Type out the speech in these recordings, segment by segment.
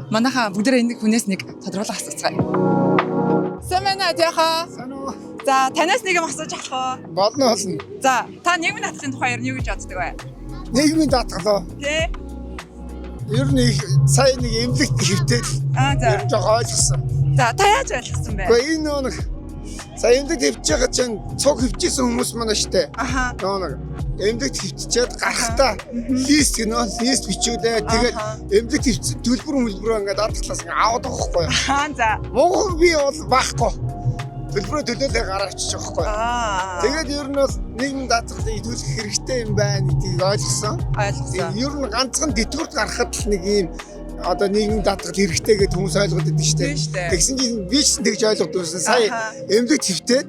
Манайхаа бүгдээрээ энэ хүнээс нэг тодруулах асууцгаая. Сайн байна уу, Адиаха? Сайн уу? За, танаас нэг юм асууж болох уу? Болно, болно. За, та нийгмийн даатгалын тухай ер нь юу гэж боддог вэ? Нийгмийн даатгал уу? Тэ? Ер нь их сая нэг эмнэлэгт хэвтэл Аа, за. ер нь жоох ойлгосон. За, та яаж ойлгосон бэ? Гэхдээ энэ нөгөө нэг сая эмнэлэгт хэвтэж байгаа чинь цуг хэвчээсэн хүмүүс маань штэ. Нөгөө нэг эмнэлэгт хэвтчихэд гарахтаа лист гэнэ, лист бичүүлээ. Тэгээд эмнэлэгт хэвтсэн төлбөр мөлбөрөө ингээд даатгалаас ингээд аваад байгаа байхгүй юу? Аа, за. Монгол би бол байхгүй. Төлбөрөө төлөөлөө гараа авчиж байгаа байхгүй юу? Тэгээд ер нь бол нийгмийн даатгалыг төлөх хэрэгтэй юм байна гэдгийг ойлгосон. Ойлгосон. Ер нь ганцхан тэтгэврт гарахад л нэг ийм одоо нийгмийн даатгал хэрэгтэй гэж хүмүүс ойлгоод байдаг шүү Тийм шүү дээ. дээ. Тэгсэн чинь би ч тэгж ойлгоод байсан. Сая эмнэлэг твтээд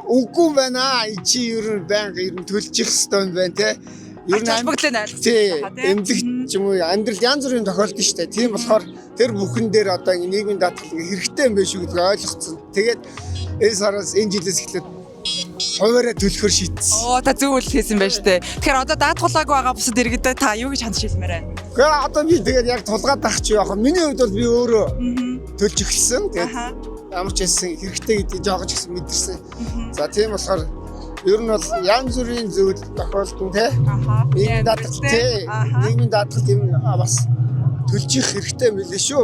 үгүй байна аа. Чи ер нь байнга ер нь төлж их хэвээр юм байна те. Ер нь холбогдлоо нь ойлгосон. Тий, эмнэлэг ч юм уу амьдрал янз бүрийн тохиолдол шүү дээ. Тийм болохоор тэр бүхэн дээр одоо ингэ нийгмийн даатгал ингэ хэрэгтэй юм байна шүү гэдгийг ойлгоцсон. Тэгээд энэ сараас, энэ жилээс эхлээд хуваараа төлөхөр шийдсэн. Оо, та зөв үйл хийсэн байж тээ. Тэгэхээр одоо даатгуулаагүй байгаа бусад иргэдэд та юу гэж хандж хэлмээр байна? Гэхдээ одоо би тэгээд яг тулгаад ах чи яах вэ? Миний хувьд бол би өөрөө төлж эхэлсэн. Тэгээд ямар ч хэлсэн хэрэгтэй гэдгийг жоогож гэсэн мэдэрсэн. За, тийм болохоор ер нь бол янз бүрийн зүйл тохиолдсон те. Нийгмийн даатгал те. Нийгмийн даатгал юм бас төлж их хэрэгтэй юм билээ шүү.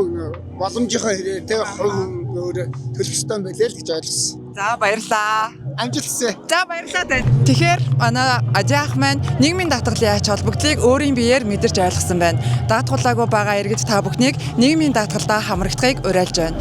Боломжийнхоо хэрээр те, хувь хүн өөрөө төлөх ёстой юм билээ л гэж ойлгосон. За, баярлаа. Амжилт хүсье. За, баярлалаа тань. Тэгэхээр манай Ажи ах маань нийгмийн даатгалын ач холбогдлыг өөрийн биеэр мэдэрч ойлгосон байна. Даатгуулаагүй байгаа иргэд та бүхнийг нийгмийн даатгалдаа хамрагдахыг уриалж байна.